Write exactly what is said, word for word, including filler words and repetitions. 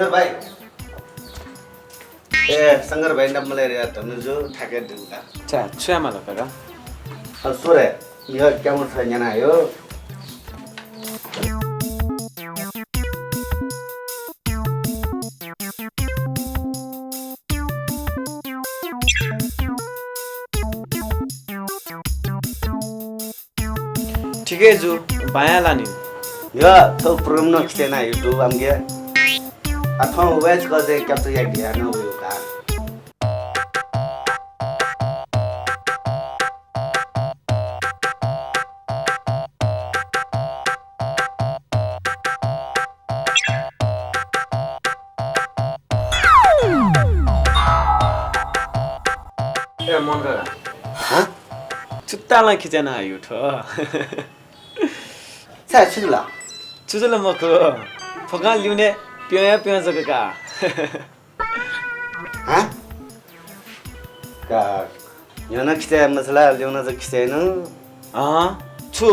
भाइ। ए, शंकर भाइ नाप मला रे, धनु जु थाके दुंका। चा, छु याये माल का? अ, सुरे, मिह क्यामर छ न्याना यो। ठिकै जु, बायां लानि। यो, थौ program न खिचय् याना YouTube आमगे। आ थौं वय्‌क जे capture याये ध्यान वयो का। ए, मन का। हाँ? चुत्तालं खिचय् याना यो थ्व। छाय्, छु जुल? छु जुल मखु। फकां ल्यूने प्यं या प्यं जक का। हाँ? का, न्ह्यःनं खिचय् याये मछाला, ल्यूनं जक खिचय् याना। अँ, छु?